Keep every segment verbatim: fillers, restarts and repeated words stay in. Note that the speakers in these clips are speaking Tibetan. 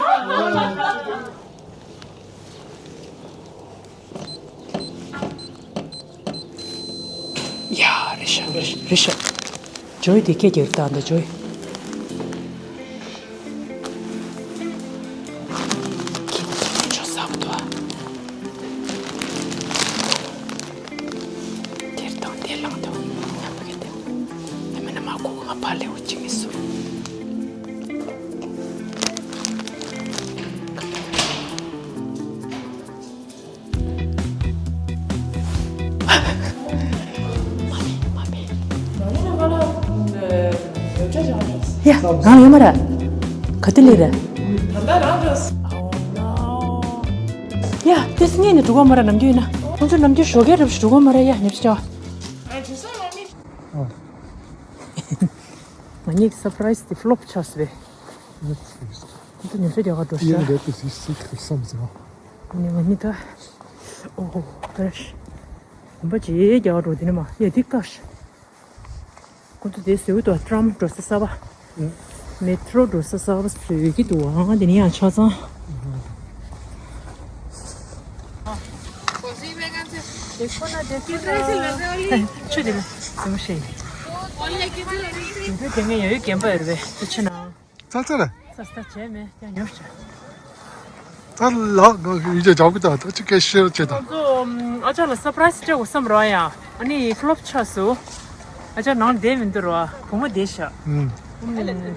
ཡ། རེད་ཤག་རེད་ཤག་རེད་ཤག་ཇོའི་དེ་སྐད་རྒྱག་རེད་ད་འདི་ཇོའི། ཁྱེད་ཀྱིས་ཆོ་ཟ་བ་འདུག་ཨ། དེར་དང་དེ་ལངས་དང་ཉམས་པ་གི་དེ། དེ་མིན་ན་མ་ཁོ་ང་ཕ་ལེའུ་ཅི་མི་སུ། ཡ། ང་ཡོད་མ་རེད། ག་དུས་སླེབས་རེད། ཡ། དེ་སྔས་ནས་འགྲོ་གི་མ་རེད་ནམ་རྒྱུན་ཡིན་ན། ཁོང་ཚོ་ནམ་རྒྱུན་ཞོགས་ཀས་རེབ་འགྲོ་གི་མ་རེད་ཡ་ཉེར་ཤུ་ཅོ། ང་གཉིས་ཀྱི་སར་པ་རའི་སི་དེ་ཕི་ལོབ་ཆགས་སོང་བས། ཁོང་ཚོ་ཉིན་ཤས་རྒྱག་ག་འགྲོ་ཤག་ཡིན་རེད་དེ་སི་སི་ཁ་བསམ་ཟིན་ཨ། ནི་ང་གཉིས་ད། ཨོ་ཧོ་ད། གོམ་པ་རྗེས་རྒྱག་ག་འགྲོ་དེ་ནི་མ་ཡ་འདི་ཀ་ཤག་ཁོང་ཚོ་དེ་ཟེའུ་དང་ཊམ་འགྲོ་ས་གསར་པ། མེ་ཊོ་རོ་འགྲོ་ས་གསར་པ་བཟོས་ཀྱི་འདུག་ཨང་དེ་ནི་ཡང་ཆ་ཚང་། དེ་ཁོ་ན་དེ་ཁོ་ན། ཆུ་དེ་ལ་ཟེའུ་ཤེས། དེ་ཚོ་དེ་ངས་ཡ་ཡོད་རྒན་པ་ཡོད་རེད་པས་དེ་ཆུ་ན། ཙལ་ཙལ། ས་སྟ་བྱས་མེད་ཀྱང་ཉོ་ཤག་ཙལ་ལགས་ང་ཡིན་ཅེས་འཇགས་ཀྱི་ད་ད་ཅི་སྐད་ཤེར་བྱེད་ད། ཁོང་ཚོ་ཨ་ཅག་ལ་སར་པ་རའི་སི་སྤྲད་དགོས་བསམ་རོགས་ཡ། ཨ་ནི་ཕི་ལོབ་ཆགས་སོང་། ཨ་ཅག་ནང་བསྡད་མི་འདུག་རོ། བུ་མོ་བསྡད་ཤག་ཨུམ།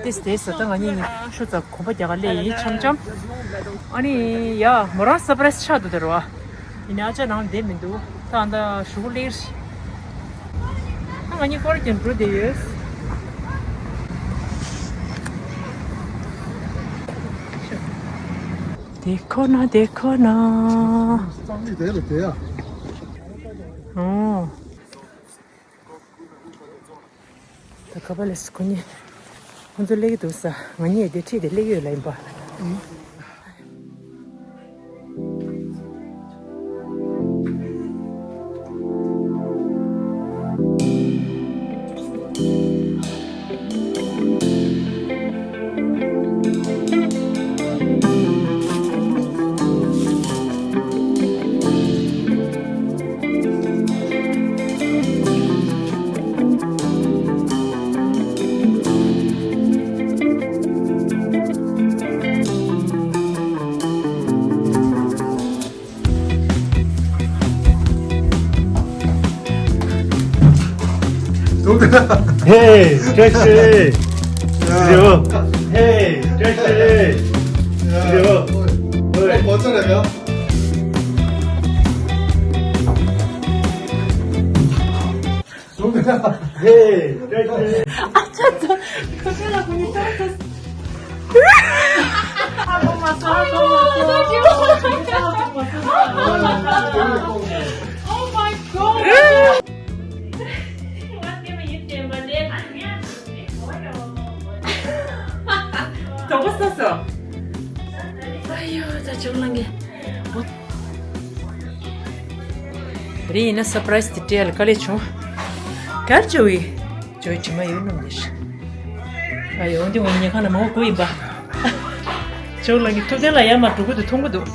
ཏིས་བསྡད་ས་ད་ང་གཉིས་ཤུ་ཙམ་གོམ་པ་རྒྱག་ག་སླེབས་ཡིན་འཆམ་འཆམ། ཨ་ནི་ཡ་མོ་རང་སར་པ་རའི་སི་ཆགས་འདུག་ད་རོ། ཡིན་ནའི་ཨ་ཅག་ནང་བསྡད་མི་འདུག་ད་ཨ་ད་ཞུ་གུ་ལེར། ད་ང་གཉིས་སྐོར་ཀྱང་འགྲོ་བསྡད་ཡོད། དེ་ཁོ་ན་དེ་ཁོ་ན། གཙང་མི་དེ་ལ་དེ་ཡ། ཨོ། ད་ག་པ་ལས་སུ་ཁོ་གཉིས། ཁོ་ཚོ་སླེབས་ཀྱི་འདུག་ས། ང་གཉིས་དེ་ཁྲིད་དེ་སླེབས་ཡོད་ལ་ཡིན་པ། Hey, taxi! Hey, taxi! Hey, taxi! Oh my god! དོགས་པ་ཟ་སོང་། ཨ་ཡོ་ད་ཅུང་ལང་གི། དེ་རིང་ཡིན་ན་སར་པ་རའི་སི་དེ་སྤྲད་ཡ་ལ་དཀའ་ལས་བྱུང་། གར་ཇོ་ཡི། ཇོ་ཡི་དྲི་མ་ཡོད་ནམ་ནི་ཤི། ཨ་ཡོ་འདི་ངོ་ཉལ་ཁང་ལ་མ་འོ་དགོས་ཡིན་པ། ཅུང་ལང་གི་ཐུབ་བསྟན་ལ་ཡར་མར་འགྲོ་གི་འདུག་མཐོང་གི་འདུག་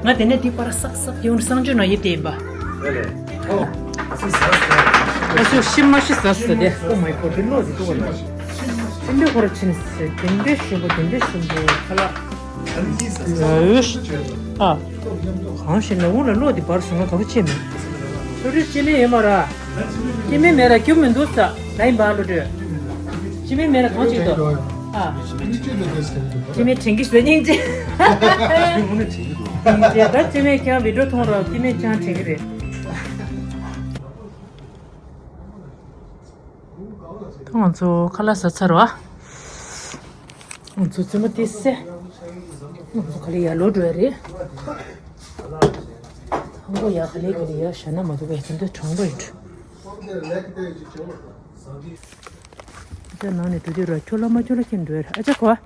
ང་དེ་ནས་འདི་པར་སག་སག་ཡོང་ནས་གསང་སྤྱོད་ནང་ཡིབ་བསྡད་ཡིན་པ། ཨ་ཤོ་ཤི་མ་ཤི་ཟ་ཟ་དེ། Oh my god དེ་ལོ་ཟི་འདུག་བ་ལ། དེ་འདྲའི་ཧོར་ཕྱིན་ཟེར་དེ་འདྲའི་ཞིམ་པོ་དེ་འདྲའི་ཞིམ་པོ་ཁ་ལག་ཨ། གང་ཞིག་ལ་འོང་ལ་བློ་དེ་འབར་སོང་ང་དགའ་པོ་བྱེད་མེད། བློ་གྲོས་སྐྱེ་དམན་ཡོད་མ་ར། སྐྱེ་དམན་མེད་ར་སྐྱོ་མི་འདུག་ས། ལ་ཡིན་པ་བློ་གྲོས། སྐྱེ་དམན་མེད་ར་གང་ཅིག་འདུག་ཨ། སྐྱེ་དམན་དྲན་གི་ཟེར་སྙིང་རྗེ། སྙིང་རྗེ་ད་སྐྱེ་དམན་ཁྱེད་རང་བི་ཌིའོ་མཐོང་ར་སྐྱེ་དམན་ཁྱེད་རང་དྲན་གི་རེད། ད་ང་ཚོ་ཁ་ལག་ཟ་ཚར་བ། ང་ཚོ་རྩེད་མོ་དེ་སེ། ང་ཚོ་ག་ལེ་ཡར་ལོག་འགྲོ་ཡ་རེད། ཧང་གོ་ཡ་ག་ལེ་ག་ལེ་ཡ་ཞྭ་ན་མ་འདུག་པས་དེ་འདྲ་གྲང་པོ་ཡོད། ཨ་ཅག་ནང་ནས་འགྲོ་དུས་ར་ཁྱོ་ལ་མ་ཁྱོ་ལ་ཁྱེར་འགྲོ་ཡ་རེད་ཨ་ཅག་གོ།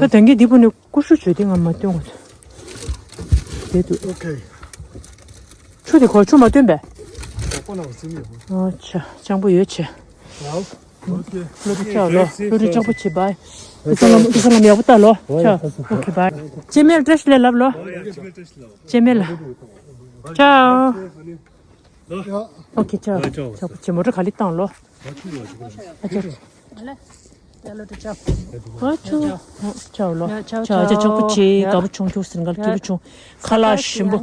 ད་དེང་གི་འདི་བུ་ནི་ཀུ་ཤུ་བྱོས་ཏེ་ང་མ་སྟོན་གོ། དེ་འདུག་ཨོ་ཁེ། ཆུ་དེ་གོ་ཆུ་མ་སྟོན་པས། ཨ་ཅག་སྤྱང་པོ་ཡོད་ཆེ། བློ་གྲོས་ཆགས་ལོ། བློ་གྲོས་ཆགས་པོ་བྱེད་པ། ཨི་སང་ལམ་ཨི་སང་ལམ་ཡག་པོ་ལྟ་ལོ། ཆ། ཨོ་ཁེ་བཱའི། ཅེ་མེལ་བཀྲ་ཤིས་བདེ་ལེགས་ལབ་ལོ། ཅེ་མེལ། ཆ། ཨོ་ཁེ་ཆ། ཆ་པོ་ཆེ་མོ་ཊ་ག་ལི་བཏང་ལོ། ཨ་ཆ། ཨ་ཆ། ཨ་ཆ། ཆ་ལོ། ཆ་ཆ་ལོ། ཆ་ཆ་ཆོག་པོ་ཆེ་དགའ་པོ་བྱུང་ཁྱུག་ཟིན་གལ་སྐྱིད་པོ་བྱུང་། ཁ་ལག་ཞིམ་པོ།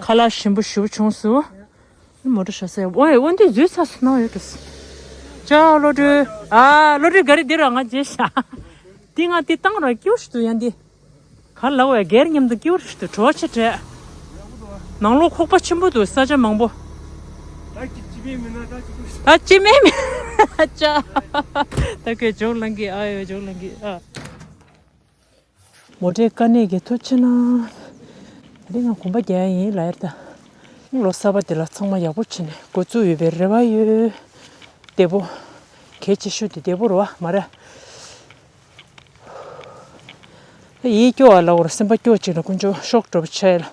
ཁ་ལག་ཞིམ་པོ་ཞུ་བྱུང་སུ། མོ་ཊ་ཤ་ས་ཡ། ཝའི་ཝན་དེ་འཛུལ་ཚར་སོང་ན་ཡོད་དོ། ཅའོ་བློ་གྲོས། ཨ་བློ་གྲོས་ག་རེ་འདི་ར་ང་རྗེས་ཤ། འདི་ང་འདི་བཏང་ར་སྐྱིད་པོ་ཞིག་འདུག་ཡ་འདི། ག་ལ་བའི་སྒེར་མཉམ་དུ་སྐྱིད་པོ་ཞིག་འདུག་བྲོ་བ་ཆེ་དྲགས། ནང་ལོགས་ཁོག་པ་ཆེན་པོ་འདུག་ས་ཆ་མང་པོ། ད་ཅི་ཅི་མེད་མིན་ན་ད་ཅི་པོ་ཞིག་ད་ཅི་མེད་མིན་ན་ཅ། ད་ཁོས་ཇོག་ལང་གི་ཨ་ཡོད་ཇོག་ལང་གི་ཨ། མོ་ཊའི་དཀའ་གནད་ཀྱིས་ཐུགས་ཆེ་ན། ད་རིང་ང་གོམ་པ་རྒྱག་ཡ་ཡིན་ལབ་ཡ་རེད་ད། ལོ་གསར་པ་འདི་ལ་ཚང་མ་ཡག་པོ་བྱས་ནས་འགོ་བཙུགས་ཡོད་པའི་རེ་བ་ཡོད། བདེ་པོ། གལ་ཆེ་ཤོས་དེ་བདེ་པོ་རེད་བ་མ་རེད། ད་ཡིད་སྐྱོ་བ་ལ་འོར་སེམས་པ་སྐྱོ་ཅིག་ལ་དཀོན་མཆོག་ཤོག་འགྲོ་བ་ཆ་ཡ་ལ།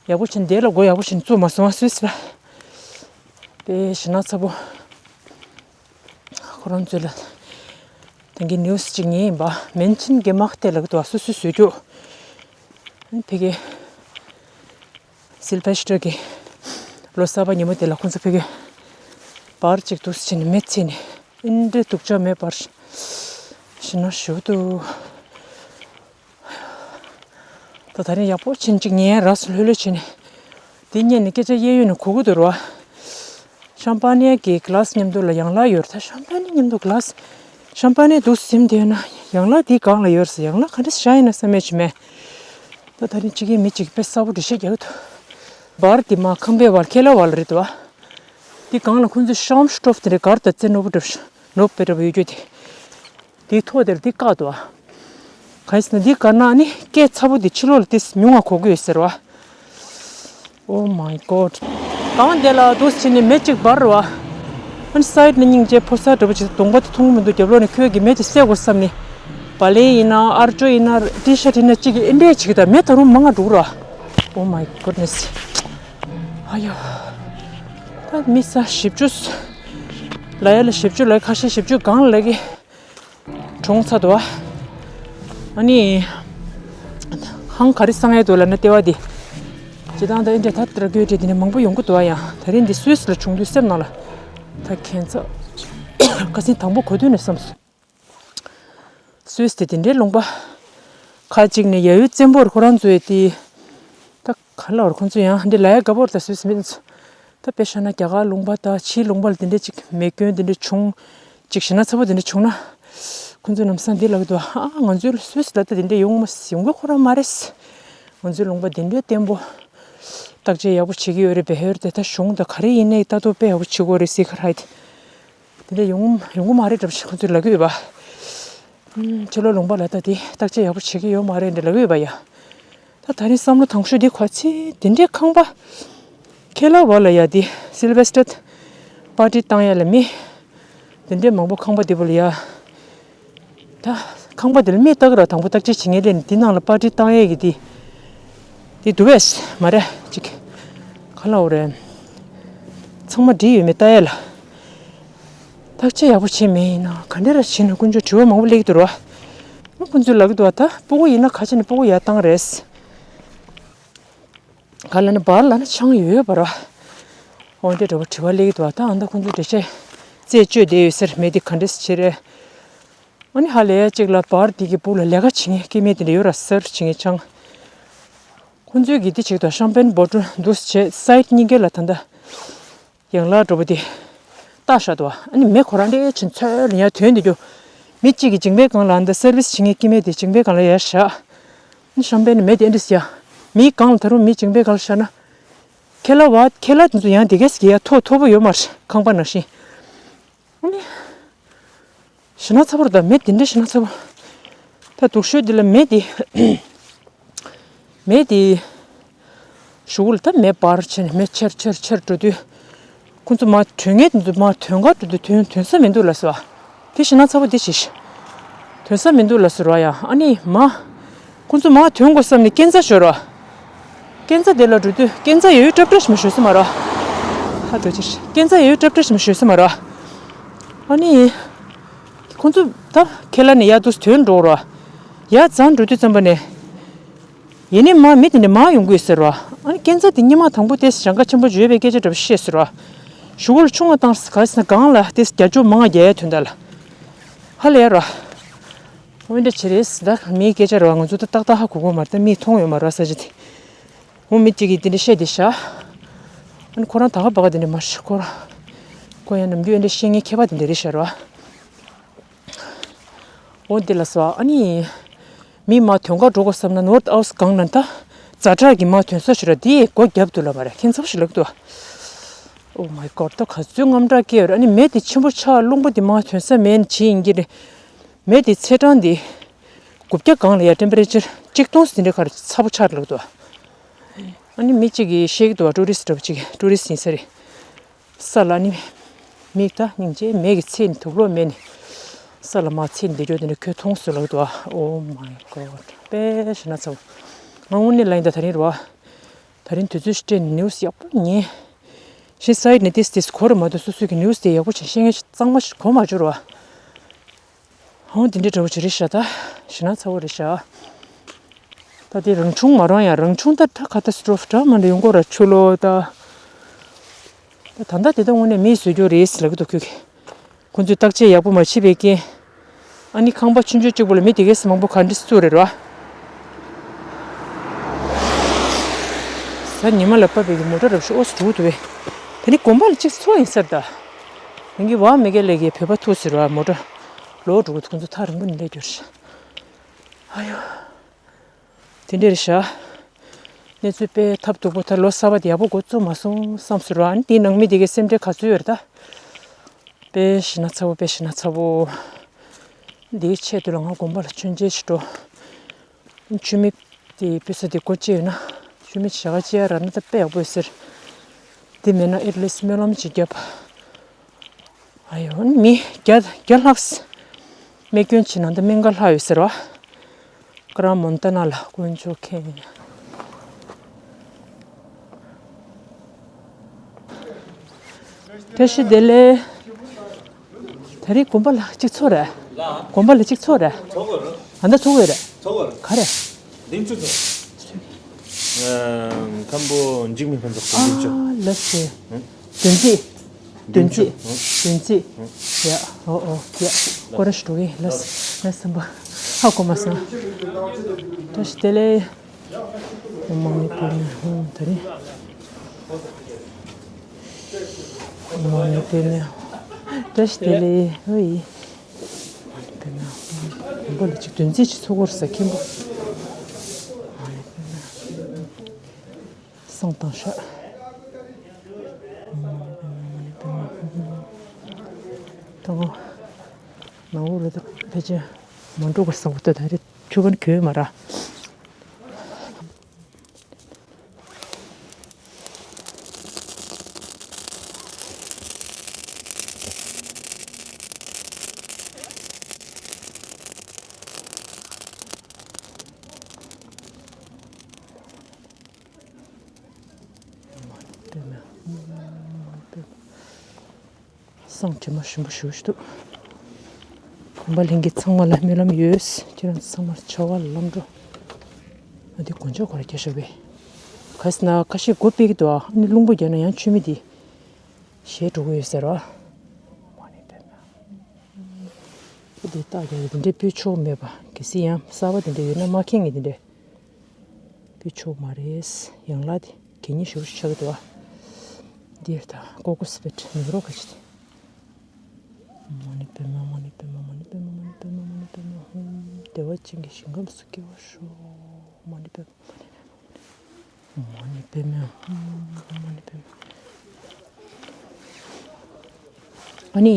ཡག་པོ་བྱས་ནས་དེ་ལ་མགོ་ཡག་པོ་བྱས་ནས་བཙུགས་མ་སོང་ཟེར་ལ། དཔེ་ཞེ་ན་ཚ་པོ། ཁོ་རང་ཚོ་ལ་དེང་གི་ནིའུ་སི་གཅིག་ཉན་ཡིན་པ། མེན་ཆིན་གྱི་དམག་དེ་ལ་གི་དུ་སོ་སོའི་བཟོས་རྒྱུ། ཕ་གི་སིལ་བེ་སི་ཊར་གྱི་ལོ་གསར་པ་ཉིན་མོ་དེ་ལ་ཁོང་ཚོ་ཕ་གི་བར་གཅིག་ཏུ་ཕྱིན་ནས་མེ་བཙེས་ནས་ཨིན་འདྲེ་སྡུག་ཅག་མེད་པར་ཞེ་ན་ཞུ་འདུག་ད་ད་རིང་ཡག་པོ་ཕྱིན་ཅིག་ཉན་ར་སུ་ལྷོད་ལྷོད་བྱས་ནས། དེ་སྔོན་ནས་སྐད་ཆ་གཡས་གཡོན་ནས་གོ་གི་འདུག་ར། ཤམ་པ་ནི་གི་གི་ལ་སི་མཉམ་དུ་ལ་ཡང་ལག་ཡོད་རེད་ད། ཤམ་པ་ནི་མཉམ་དུ་གི་ལ་སི། ཤམ་པ་ནི་འདུག་ཟིན་དེ་ན་ཡང་ལག་དེ་གང་ལ་ཡོད་རེད་ཟེར། ཡང་ལག་ག་འདྲ་བཞག་ཡིན་ན་བསམ་མེད་ཅིག་མེད། ད་ད་རིང་ཅིག་གི་མི་ཅིག་དཔེ་གསལ་པོ་འགྲེལ་བཤད་རྒྱག་གི་འདུག་བར་དེ་མ་ཁང་པའི་བར་ཁེ་ལ་བར་རེད་དོ། དེ་གང་ལ་ཁོང་ཚོས་ཤམ་སྟོབ་དེ་འདྲ་གར་དང་རྩེ་ནོར་བུ་འདྲ་ནོར་བུ་དཔེ་འདྲ་བ་ཡོད་རྒྱུ་དེ། དེའི་ཐོག་དེར་དེ་བཀག་འདུག་བ། གང་ཡིན་ཟེར་ན་འདི་བཀག་ན་ནི་སྐད་ཚ་པོ་དེ་ཕྱི་ལོགས་ལ་ཏིས་ཉུང་ང་གོ་གི་ཡོད་ཟེར་བ། Oh my god། གང་དེ་ལ་འདུག་ཕྱིན་ནས་མེ་གཅིག་འབར་བ། ཨ་ནི་སའིད་ནས་སྙིང་རྗེ་ཕོ་གསར་འདྲ་པོ་ཅིག་གདོང་པ་དེ་མཐོང་གི་མི་འདུག་རྒྱབ་ལོགས་ནས་ཁོས་ཀྱི་མེ་དེ་བསད་དགོས་བསམ་ནས། བ་ལན་ཡིན་ན་ཨར་ཅོ་ཡིན་ན་ཊི་ཤར་ཊི་ཡིན་ན་གཅིག་གིས་ཨེ་འདྲས་བྱེད་ཀྱི་ད་མེ་ད་རུང་མང་ང་འགྲོ་གི་ར། Oh my goodness། ཨ་ཡ། ད་མི་ས་བཞི་བཅུ། ལ་ཡ་ལ་བཞི་བཅུ་ལ་ཁ་ཤས་བཞི་བཅུ་གང་ལ་གི་གྲོངས་ཚར་འདུག་བ། ཨ་ནི། ཧང་ག་རེ་སང་ཡས་འདུག་ལབ་ན་ལྟེ་བ་འདི། སྤྱི་བཏང་ད་ཨེ་འདྲ་ད་ལྟར་དགོས་འདྲ་འདི་ནས་མང་པོ་ཡོང་གི་འདུག་བ། ཡང་ད་རིང་འདི་སུད་སི་ལ་བྱུང་དུས་སེམས་ནང་ལ། ད་ཁྱད་མཚར། ཁ་སང་དང་པོ་གོ་དུས་ནས་བསམ་སོང་། སུད་སི་དེ་དེ་འདྲའི་ལུང་པ། ཁ་ཅིག་ནས་ཡ་ཡུལ་བཙན་པོར་ཁོ་རང་ཚོའི་དེ། ད་ག་ལ་བར་ཁོང་ཚོ་ཡང་འདི་ལ་ཡ་དགའ་པོར་ད་སུད་སི་མི་ཚོ། ད་དཔེ་བཞག་ན་རྒྱ་གར་ལུང་པ་དང་ཕྱིའི་ལུང་པ་ལ་དེ་འདྲས་ཅིག་མེ་སྐྱོན་དེ་འདྲས་བྱུང་། ཅིག་ཞེ་ན་ཚ་པོ་དེ་འདྲས་བྱུང་ན། ཁོང་ཚོས་ལམ་སང་འདི་ལབ་ཀྱི་འདུག་ཨ་ང་ཚོའི་སུད་སི་ལ་ད་དེ་འདྲས་ཡོང་མ་ཡོང་གི་ཁོ་རང་མ་རེད། ང་ཚོའི་ལུང་པ་དེ་འདྲས་བརྟན་པོ། བརྟག་དཔྱད་ཡག་པོ་བྱེད་ཀྱི་ཡོད་རེད་པས། ཧེར་དེ་ད་གཞུང་དང་ག་རེ་ཡིན་ནའི་ལྟ་རྟོག་དཔེ་ཡག་པོ་བྱེད་དགོས་རེད་ཟེར་ག་རེད། དེ་འདྲས་ཡོང་ཡོང་གི་མ་རེད་འདྲ་པོ་ཞིག་ཁོང་ཚོས་ལབ་ཀྱི་ཡོད་པ། ཕྱི་ལོགས་ལུང་པ་ལ་ད་དེ་བརྟག་དཔྱད་ཡག་པོ་བྱེད་ཀྱི་ཡོད་མ་རེད་འདྲ་ལབ་ཀྱི་ཡོད་པ་ཡ། ད་ད་རིང་བསམ་བློ་དང་ཤོས་འདི་ག་ཚོད་དེ་འདྲའི་ཁང་པ། ཁེ་ལ་བ་ལ་ཡ་དེ་སིལ་བེ་སི་ཊར་པར་ཊི་བཏང་ཡ་ལ་མི། དེ་འདྲའི་མང་པོ་ཁང་པ་དེ་བ་ལ་ཡ། ད་ཁང་པ་དེ་ལ་མི་ལྟ་གི་ར་དང་པོ་བརྟག་དཔྱད་བྱེད་མཁན་དེ་ནི་དེ་ནང་ལ་པར་ཊི་བཏང་ཡས་ཀྱི་དེ། དེ་འདུག་བས་མ་རེད་ཅིག་ག་ལ་འོ་རེད། ཚང་མ་འགྲིག་ཡོད་མེད་ལྟ་ཡས་ལ། བརྟག་དཔྱད་ཡག་པོ་བྱས་མེད་ཡིན་ན་ག་འདྲ་ར་བྱས་ན་དཀོན་མཆོག་དྲི་བ་མང་པོ་སླེབས་ཀྱི་འདུག་ར། ཁོང་ཚོས་ལབ་ཀྱི་འདུག་བ། ད་སྤུ་གུ་ཡིན་ན་ཁ་ཆེ་ནས་སྤུ་གུ་ཡར་བཏང་རེད། ག་ལ་ནི་བར་ལ་ནི་ཆང་ཡོད་པ་ར། འོན་ཏེ་འདྲ་པོ་དྲི་བ་སླེབས་ཀྱི་འདུག་བ། ད་ཨ་ད་ཁོང་ཚོས་འགྲེལ་བཤད་རྩད་གཅོད་བསྡད་ཡོད་ཟེར་མེད་དེ་ག་འདྲས་བྱེད་རེད། ཨ་ནི་ཧ་ལས་ཡ་གཅིག་ལ་བར་འདི་གི་སྦུག་ལ་ལས་ཀ་བྱེད་མཁན་སྐྱེ་དམན་དེ་འདྲ་ཡོད་ར་སར་བྱེད་མཁན་ཆང་། ཁོང་ཚོས་གི་འདི་བྱེད་ཀྱི་འདུག་ཤམ་པེན་བོ་ཊལ་འདུག་བྱས་སའིཌ་གཉིས་ཀ་ལ་ད་ལྟ། ཡང་ལག་འདྲ་པོ་དེ། བཏགས་བཞག་འདུག་ཨ་ནི་མེ་ཁོ་རང་འདྲེས་ཕྱིན་ཚོད་ལ་ཡར་ཐོན་འདི་རྒྱུ། མི་གཅིག་གིས་མཇིང་པའི་སྒང་ལ་འདི་སར་བིས་བྱེད་མཁན་སྐྱེ་དམན་དེ་མཇིང་པའི་སྒང་ལ་ཡར་བཞག་ཨ་ནི་ཤམ་པེན་མེ་དེ་འདྲ་ཟེར་ཡ། མིའི་སྒང་ལ་ད་རུང་མིའི་མཇིང་པའི་སྒང་ལ་བཞག་ན། ཁེ་ལ་བ་ཁེ་ལ་དེ་ཚོ་ཡང་དེ་གས་ཀྱི་ཡ་མཐོ་མཐོ་པོ་ཡོད་མ་རེད་ཁང་པ་ནང་བཞིན། ཨ་ནི། ཞེ་ན་ཚ་པོ་རེད་ད་མེ་དེ་འདྲ་ཞེ་ན་ཚ་པོ། ད་སྡུག་ཤོས་འདི་ལ་མེ་དེ། མེ་དེ། གཞུག་ལ་ད་མེ་འབར་བྱས་ནས་མེ་ཆེར་ཆེར་ཆེར་འགྲོ་དུས། ཁོང་ཚོ་མར་ཐོན་མཁན་དེ་ཚོ་མར་ཐོན་ག་འགྲོ་དུས་ཐོན་ཐོན་ས་མི་འདུག་ལབ་སོང་བ། དེ་ཞེ་ན་ཚ་པོ་དེ་ཞིག་ཐོན་ས་མི་འདུག་ལབ་སོང་བ་ཡ། ཨ་ནི་མ། ཁོང་ཚོ་མར་ཐོན་དགོས་བསམ་ནས་སྐས་འཛེག་ཞོར་བ། སྐས་འཛེག་དེ་ལ་འགྲོ་དུས་སྐས་འཛེག་ཡོད་ཡོད་ཀྲབ་ཀྲབ་ཞིག་མ་ཞོལ་ས་མ་རེད། ཧ་དོ་ཅིར་སྐས་འཛེག་ཡོད་ཡོད་ཀྲབ་ཀྲབ་ཞིག་མ་ཞོལ་ས་མ་རེད། ཨ་ནི། ཁོང་ཚོ་ད་ཁེ་ལ་ནས་ཡར་འདུག་ཐོན་འགྲོ་ར། ཡར་འཛེགས་འགྲོ་དུས་ཙམ་པ་ནས། ཡེ་ནས་མར་མི་དེ་འདྲ་མར་ཡོང་གི་ཡོད་ཟེར་བ། ཨ་ནི་ཁྱད་མཚར་དེ་ཉི་མ་དང་པོ་དེ་ཞེ་དྲག་ཆེན་པོ་བརྗོད་པའི་སྐད་ཆ་འདྲ་པོ་བཤད་ཟེར་བ། གཞུག་གུ་ལ་ཆུང་བ་བཏང་ས་ག་ཟེར་ན་སྒང་ལ་དེ་རྒྱ་ཅོ་མང་བ་རྒྱག་ཡ་ཐོན་ད་ལ། ཧ་ལས་ཡ་ར། འོན་ཏེ་བྱེད་རེས་ད་མིའི་སྐད་ཆ་ར་བ་ང་ཚོ་ད་ཏག་ཏག་ཧ་གོ་གོ་མ་རེད། ད་མིས་མཐོང་ཡོད་མ་རེད་བ་ས་ཆ་དེ། འོ་མི་གཅིག་གིས་དེ་འདྲ་བཤད་དེ་ཤ། ཨ་ནི་ཁོ་རང་ད་ག་པ་ག་དེ་འདྲ་མ་ཤི་ཁོ་རང་། ཁོ་ཡང་ནམ་རྒྱུན་འདྲ་བཤད་མཁན་མཁས་པ་དེ་འདྲ་རེད་ཤ་ར་བ། འོ་དེ་ལ་སོ་ཨ་ནི། མི་མ་ཐོན་ཁ་འགྲོ་དགོས་བསམ་ན་North House་སྒང་ན་ད། ཛ་དྲག་གི་མ་ཐོན་ས་ཞུ་ར་དེ་སྒོ་རྒྱབ་ཏུ་ལ་མ་རེད་ཁྱེད་ཚབ་ཞུ་ལབ་ཏུ། Oh my god ད་ག་ཚོད་དངངས་སྐྲག་སྐྱེ་ཡོད་ར། ཨ་ནི་མེ་དེ་ཆེན་པོ་ཆགས་རླུང་པོ་དེ་མ་ཐོན་ས་མེད་ནི་བྱེད་ཡིན་གྱི་རེད། མེ་དེ་ཚེས་གྲངས་དེ། དགུ་བརྒྱ་སྒང་ལ་ཡ་ཊེམ་པེ་རེ་ཅར་གཅིག་སྟོང་ཙམ་དེ་འདྲ་ག་རེ་ཚ་པོ་ཆགས་ལབ་འདུག་ཨ་ནི་མི་གཅིག་གིས་བཤད་ཀྱི་འདུག་ཊུ་རི་སི་འདྲ་པོ་གཅིག་གིས་ཊུ་རི་སི་ཡིན་ས་རེད། ས་ལ་ནི། མིག་ད་སྙིང་རྗེ་མེད་ཀྱི་ཚེ་ནི་དུག་ལོག་མེད་ནི། ས་ལ་མ་ཚེ་ནི་འདི་འགྲོ་དེ་འདྲ་ཁྱོད་མཐོང་སོང་ལབ་འདུག Oh my god དཔེ་ཞེ་ན་ཚ་བོ། ང་དངོས་གནས་ལ་ཡིན་ད་ད་རིང་རེད་བ། ད་རིང་དུས་ཚོད་སྤྲད་ནས་ནིའུ་སི་ཡག་པོ་ཉན། ཞེས་སའིད་ནས་ཏིས་ཏིས་གོ་རེ་མ་འདུག་སོ་སོའི་གི་ནིའུ་སི་དེ་ཡག་པོ་བྱས་ཤེས་མཁན་ཞིག་གཙང་མ་ཞིག་གོ་མ་བྱུང་ར་བ། ཧོང་དེ་འདྲའི་འདྲ་བོ་ཅིག་རེད་ཤག་ད་ཞེ་ན་ཚ་བོ་རེད་ཤག་ད་དེ་རང་བྱུང་མ་རང་ཡང་རང་བྱུང་ད་ད་ཁ་ཏ་སི་ཊོ་ཕི་འདྲ་མ་འདྲ་ཡོང་གོ་ར་ཆུ་ལོ་ད། ད་ད་ལྟ་དེ་ད་དངོས་གནས་མིས་བཟོས་རྒྱུ་རེད་ཟེར་ལབ་ཀྱི་འདུག་ཁོས་ཀྱིས། ཁོ་ཚོས་བརྟག་དཔྱད་ཡག་པོ་མ་བྱས་པའི་རྐྱེན། ཨ་ནི་ཁང་པ་ཆུང་ཆུང་གཅིག་པོ་ལ་མི་དེ་གས་མང་པོ་ག་འདྲ་བཙུགས་རེད་ར། གཟའ་ཉི་མ་ལ་བབས་པའི་མོ་ཊ་རབ་ཤོས་ཨོ་སི་འགྲོ་གི་འདུག་བས། ད་ནི་དགོན་པ་ལ་གཅིག་ཚོགས་ཡིན་ས་རེད་ད། ཡིན་གྱི་བ་མི་དགེ་ལས་ཀྱི་བོད་པ་ཐུག་ཟེར་བ་མོ་ཊ། ལོག་འགྲོ་གི་འདུག་ཁོ་ཚོ་ཐག་རིང་པོ་ནས་སླེབས་རྒྱུ་རེད། ཨ་ཡོ། དེ་འདྲ་རེད་ཤག་གནས་ཚུལ་དཔེ་ཐབས་སྡུག་པོ་ད་ལོ་གསར་པ་དེ་ཡག་པོ་འགོ་བཙུགས་མ་སོང་བསམ་ཟེར་བ། ཨ་ནི་དེའི་ནང་མི་དེ་གའི་སེམས་ཁྲལ་ག་ཚོད་ཡོད་རེད་ད། དཔེ་ཞེ་ན་ཚ་བོ་དཔེ་ཞེ་ན་ཚ་བོ། འདིའི་ཆེད་དུ་ལ་ང་དགོན་པ་ལ་མཆོད་མཇལ་ཞིག་འགྲོ། མཆོད་མེ་དེ་ཕུལ་ས་དེ་སྒོ་ཕྱེ་ཡོད་ན། མཆོད་མེ་ཞག་ཅིག་རག་ན་ད་དཔེ་ཡག་པོ་ཡོད་ཟེར། དེ་མེད་ན་ཨེཊ་ལིསཊ་སྨོན་ལམ་ཅིག་བརྒྱབ། ཨ་ཡོ་མི་བརྒྱ་བརྒྱ་ལྷག་སྨན་སྐྱོན་བྱེད་ན་འདི་སྨན་ཁང་ལྷག་ཡོད་ཟེར་བ། ཀ་ར་མོན་ཏ་ན་ལ་དཀོན་མཆོག་མཁྱེན། བཀྲ་ཤིས་བདེ་ལེགས། ད་རེས་དགོན་པ་ལ་གཅིག་ཚོགས་རེད། དགོན་པ་ལ་གཅིག་ཚོགས་རེད། ཚོགས་རེད། ཨ་ད་ཚོགས་ཡོད་རེད། ཚོགས་རེད། ག་རེ། འདི་ཚོ་ཚོགས། ཁམས་པོ་འཇིགས་མེད་ཕན་ཚོགས་འདི་ཚོ། ལ་སེ། བདུན་ཚིགས། བདུན་ཚིགས། བདུན་ཚིགས། ཡ། ཨོ་ཨོ་ཡ། སྐོར་ར་ཞུ་གི་ལ་སེ། ལ་སེ་བ། ཧ་གོ་མ་སོང་། བཀྲ་ཤིས་བདེ་ལེགས། ཨོཾ་མ་ཎི་པདྨེ་ཧཱུྃ། ད་རེས། ཨོཾ་མ་ཎི་པདྨེ་ཧཱུྃ། བཀྲ་ཤིས་བདེ་ལེགས། ཨོ་ཡི། མ་ཎི་པདྨེ་ཧཱུྃ། མགོ་ལ་ཅིག་བདུན་ཚིགས་ཅིག་ཚོགས་སྐོར་ས་མཁན་པོ། མ་ཎི་པདྨེ་ཧཱུྃ། བསང་བཏང་ཤག་ད་ང་ནང་ལོགས་ལ་ད་ཕལ་ཆེར་མ་འགྲོ་དགོས་བསམ་གི་འདུག་ད་རེས་ཆུ་ཁ་གྱོན་མ་ར། བསང་དྲི་མ་ཞིམ་པོ་ཞིག་འདུག་དགོན་པ་ལྷན་རྒྱས་ཚང་མ་ལ་སྨོན་ལམ་ཡོད། ཁྱེད་རང་ཚང་མར་བྱ་བ་ལམ་འགྲོ། ཨ་འདི་དཀོན་མཆོག་ཁོ་ར་རྒྱ་ཤོག་པས། ག་ཟེར་ན་ཁ་ཤས་སྒོ་ཕྱེ་གི་འདུག་ཨ་ནི་རླུང་པོ་རྒྱག་ན་ཡང་མཆོད་མེ་འདི་ཞེད་འགྲོ་གི་ཡོད་ཟེར་བ། འདི་རྟགས་རྒྱག་གི་འདི་འདྲའི་སྤོས་ཆོག་མེད་པ། གལ་སྲིད་ཡང་གསར་པ་འདི་འདྲ་ཡོད་ན་མ་མཁྱེན་གི་འདི་འདྲ། སྤོས་ཆོག་མ་རེད། ཡང་ལ་དེ་གད་སྙིགས་ཞེ་པོ་ཞིག་ཆགས་ཀྱི་འདུག་ཨ། འདིར་ད་ཀོ་ཀོ་སི་པེ་ཊི་མིག་རོ་ཁ་ཅིག་དེ། མ་ཎི་པདྨེ་མ་ཎི་པདྨེ་མ་ཎི་པདྨེ་མ་ཎི་པདྨེ་ཧཱུྃ། བདེ་བ་ཅན་གྱི་ཞིང་ཁམས་སུ་སྐྱེ་བར་ཤོག་མ་ཎི་པདྨེ་མ་ཎི་པདྨེ་ཧཱུྃ། མ་ཎི་པདྨེ་ཧཱུྃ། མ་ཎི་པདྨེ། ཨ་ནི།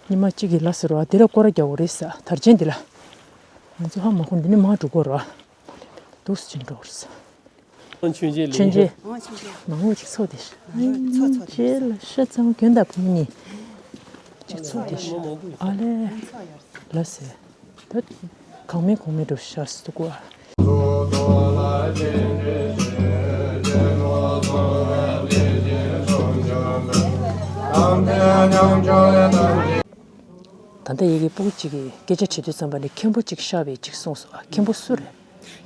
ཉི་མ་གཅིག་གི་ལ་ཟེར་བ་དེ་ལ་སྐོར་ར་རྒྱག་དགོས་རེད་ས་དར་ཆེན་འདི་ལ། ང་ཚོ་ཧ་མ་གོ་འདི་ནས་མར་འགྲོ་དགོས་ར། འདུག་སེ་ཕྱིན་འགྲོ་རེད་ས། མཆོད་མཇལ་ལེགས། མཆོད་མཇལ། ཨོ་མཆོད་མཇལ། མང་པོ་ཅིག་ཚོགས་ཏེ། ཚོགས་ཚོགས་ཏེ། མཆོད་མཇལ་ལ་ཤ་ཚང་གྱོན་དང་བུ་མོ་གཉིས། ཅིག་ཚོགས་ཏེ། ཨ་ལས། ལ་ཟེར། ད་གང་མིན་གང་མིན་འགྲོ་ཤག་སུ་གོ་ཨ། ད་ལྟ་ཡ་གི་སྤུ་གུ་གཅིག་གིས་སྐད་ཆ་དྲིས་དུས་ཙམ་པ་ནས་མཁན་པོ་གཅིག་ཤར་བའི་གཅིག་གསུངས་སོང་། ཨ། མཁན་པོ་སུ་རེད།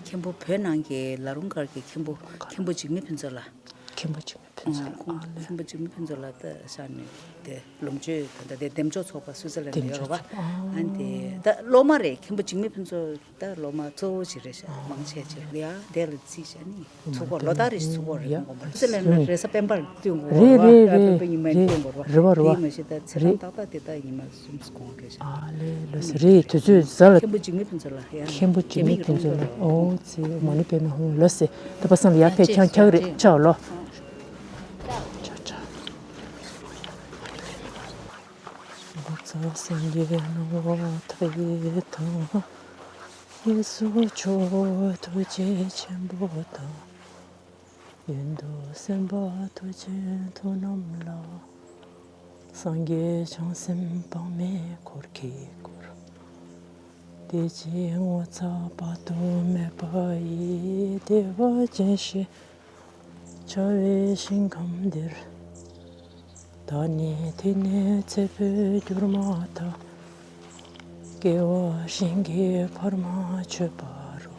མཁན་པོ་བོད་ནང་གི་ལ་རུང་སྒར་གྱི་མཁན་པོ། མཁན་པོ་འཇིགས་མེད་ཕུན་ཚོགས་ལགས། མཁན་པོ་འཇིགས་མེད་ཕུན་ཚོགས། ཨ། ཁོང་། ཨ་ལས། མཁན་པོ་འཇིགས་མེད་ཕུན་ཚོགས་ལགས་ད་ཤར་ནས་དེ་ལོ་མཆོད་ད་ལྟ་དེ་འདེམས་སྦྱོང་ཚོགས་པ་སུའི་ཙར་ལན་ལ་ཡོད་རེད་པ། འདེམས་སྦྱོང་ཚོགས། ཨ། ཨ་ནི་དེ་ད་སློབ་མ་རེད། མཁན་པོ་འཇིགས་མེད་ཕུན་ཚོགས་ད་སློབ་མ་གཙོ་བོ་ཞིག་རེད་ཤག། ཨ། མང་ཆེ་ཆེ་ཡ་དེ་ལ་རྩིས་བྱས་ནས་ཚུགས་པ་ལོ་ལྟར་རེ་བཞིན་ཚུགས་པ་རེད། ཡ། མཁན་པོ་སུའི་ཙར་ལན་ལ་རེས་གཟའ་སྤེན་པར་སྟོན་དགོས་རེད། རེད་རེད། རེད་རེད། པ་ཉི་མ་རེད། སྟོན་དགོས་རེད་པ། རེད་པ་རེད་པ། དེ་མ་གཞི་ད་ཚེས་གྲངས་ཏག་ཏག་དེ་ད་ཉི་མ་གསུམ་གོང་རེད་ཤག། ཨ་ལས། ལོས་རེད། དུས་ཚོད་གཟའ་ལ། མཁན་པོ་འཇིགས་མེད་ཕུན་ཚོགས་ལགས། ཡ། མཁན་པོ་འཇིགས་མེད་ཕུན་ཚོགས་ལགས། ཨོ་ཙི། མ་ཎི་པདྨེ་ཧཱུྃ། ལོས་རེད། ད་པ་སངས་ལ་ཡར་ཕེབས། ཁྱང་ཁྱག་རེད། ཆག་ལོ། ཆག་ཆག། ངོ་མཚར་སངས་རྒྱས་སྣང་བ་མཐའ་ཡས་དང་། གཡས་སུ་མཆོག་ཐུགས་རྗེ་ཆེན་པོ་དང་། གཡོན་དུ་སེམས་དཔའ་མཐུ་ཆེན་མཐུ་རྣམས་ལ། སངས་རྒྱས་བྱང་སེམས་དཔག་མེད་འཁོར་གྱིས་བསྐོར། དེ་ཕྱིར་ངོ་མཚར་དཔག་ཏུ་མེད་པ་ཡི། བདེ་བ་ཅན་ཞེས་བྱ་བའི་ཞིང་ཁམས་འདིར། བདག་ནི་དེ་ནས་ཚེ་འཕོས་གྱུར་མ་ཐག། སྐྱེ་བ་གཞན་གྱིས་བར་མ་ཆོད་པ་རུ།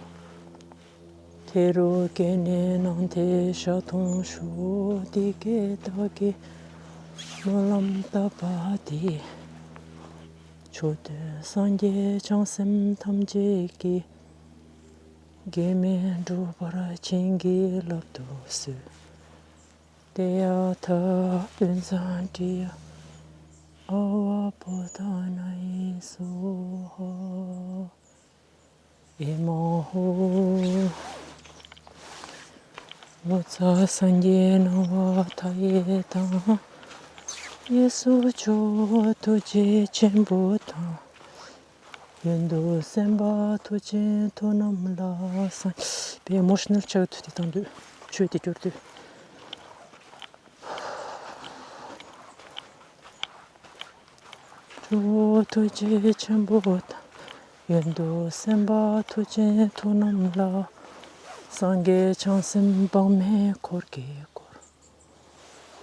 དེ་རུ་སྐྱེས་ནས་སྣང་མཐའི་ཞལ་མཐོང་ཤོག། འདི་སྐད་བདག་གིས་སྨོན་ལམ་བཏབ་པ་འདི། མཆོག་ཐུན་སངས་རྒྱས་བྱང་སེམས་ཐམས་ཅད་ཀྱིས། འགལ་མེད་འགྲུབ་པར་བྱིན་གྱིས་བརླབ་ཏུ་གསོལ། ཏདྱ་ཐཱ། པཉྩ་དྲི་ཡ་ཨ་ཝ་བོ་དྷ་ནཱི་སྭཱ་ཧཱ། ཨེ་མ་ཧོ། ངོ་མཚར་སངས་རྒྱས་སྣང་བ་མཐའ་ཡས་དང་། གཡས་སུ་མཆོག་ཐུགས་རྗེ་ཆེན་པོ་དང་། གཡོན་དུ་སེམས་དཔའ་མཐུ་ཆེན་མཐུ་རྣམས་ལ། སངས་པའི་ཨི་མོ་ཤ་ནལ་ཆགས་དུས་དེ་བཏང་དུས། ཆོས་དེ་སྐྱོར་དུས། མཆོག་ཐུགས་རྗེ་ཆེན་པོ་དང་། གཡོན་དུ་སེམས་དཔའ་མཐུ་ཆེན་མཐུ་རྣམས་ལ། སངས་རྒྱས་བྱང་སེམས་དཔག་མེད་འཁོར་གྱིས་བསྐོར།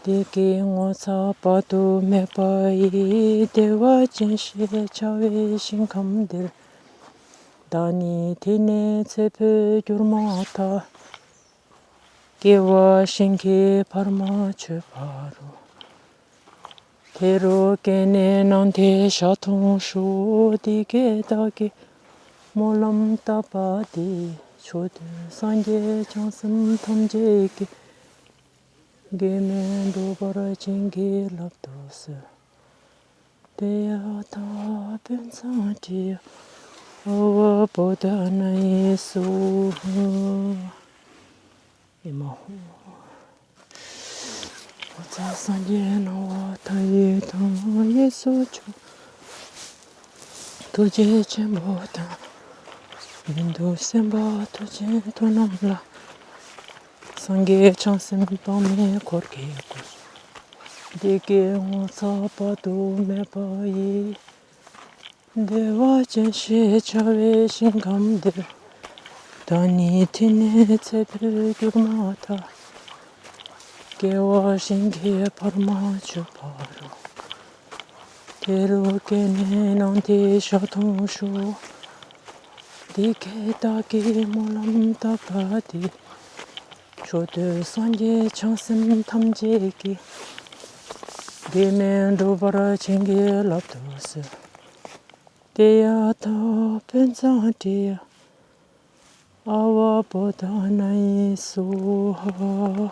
བདེ་སྐྱིད་ངོ་མཚར་དཔག་ཏུ་མེད་པ་ཡི། བདེ་བ་ཅན་ཞེས་བྱ་བའི་ཞིང་ཁམས་འདིར། བདག་ནི་དེ་ནས་ཚེ་འཕོས་གྱུར་མ་ཐག། སྐྱེ་བ་གཞན་གྱིས་བར་མ་ཆོད་པ་རུ། དེ་རུ་སྐྱེས་ནས་སྣང་མཐའི་ཞལ་མཐོང་ཤོག། འདི་སྐད་བདག་གིས་སྨོན་ལམ་བཏབ་པ་འདི། མཆོག་ཐུན་སངས་རྒྱས་བྱང་སེམས་ཐམས་ཅད་ཀྱིས། འགལ་མེད་འགྲུབ་པར་བྱིན་གྱིས་བརླབ་ཏུ་གསོལ། ཏདྱ་ཐཱ། པཉྩ་དྲི་ཡ་ཨ་ཝ་བོ་དྷ་ནཱི་སྭཱ་ཧཱ། ཨེ་མ་ཧོ། ངོ་མཚར་སངས་རྒྱས་སྣང་བ་མཐའ་ཡས་དང་། གཡས་སུ་མཆོག་ཐུགས་རྗེ་ཆེན་པོ་དང་། གཡོན་དུ་སེམས་དཔའ་མཐུ་ཆེན་མཐུ་རྣམས་ལ། སངས་རྒྱས་བྱང་སེམས་དཔག་མེད་འཁོར་གྱིས་བསྐོར། བདེ་སྐྱིད་ངོ་མཚར་དཔག་ཏུ་མེད་པ་ཡི། བདེ་བ་ཅན་ཞེས་བྱ་བའི་ཞིང་ཁམས་འདིར། བདག་ནི་དེ་ནས་ཚེ་འཕོས་གྱུར་མ་ཐག། སྐྱེ་བ་གཞན་གྱིས་བར་མ་ཆོད་པ་རུ། དེ་རུ་སྐྱེས་ནས་སྣང་མཐའི་ཞལ་མཐོང་ཤོག། འདི་སྐད་བདག་གིས་སྨོན་ལམ་བཏབ་པ་འདི། མཆོག་ཐུན་སངས་རྒྱས་བྱང་སེམས་ཐམས་ཅད་ཀྱིས། འགལ་མེད་འགྲུབ་པར་བྱིན་གྱིས་བརླབ་ཏུ་གསོལ། ཏདྱ་ཐཱ། པཉྩ་དྲི་ཡ་ཨ་ཝ་བོ་དྷ་ནཱི་སྭཱ་ཧཱ།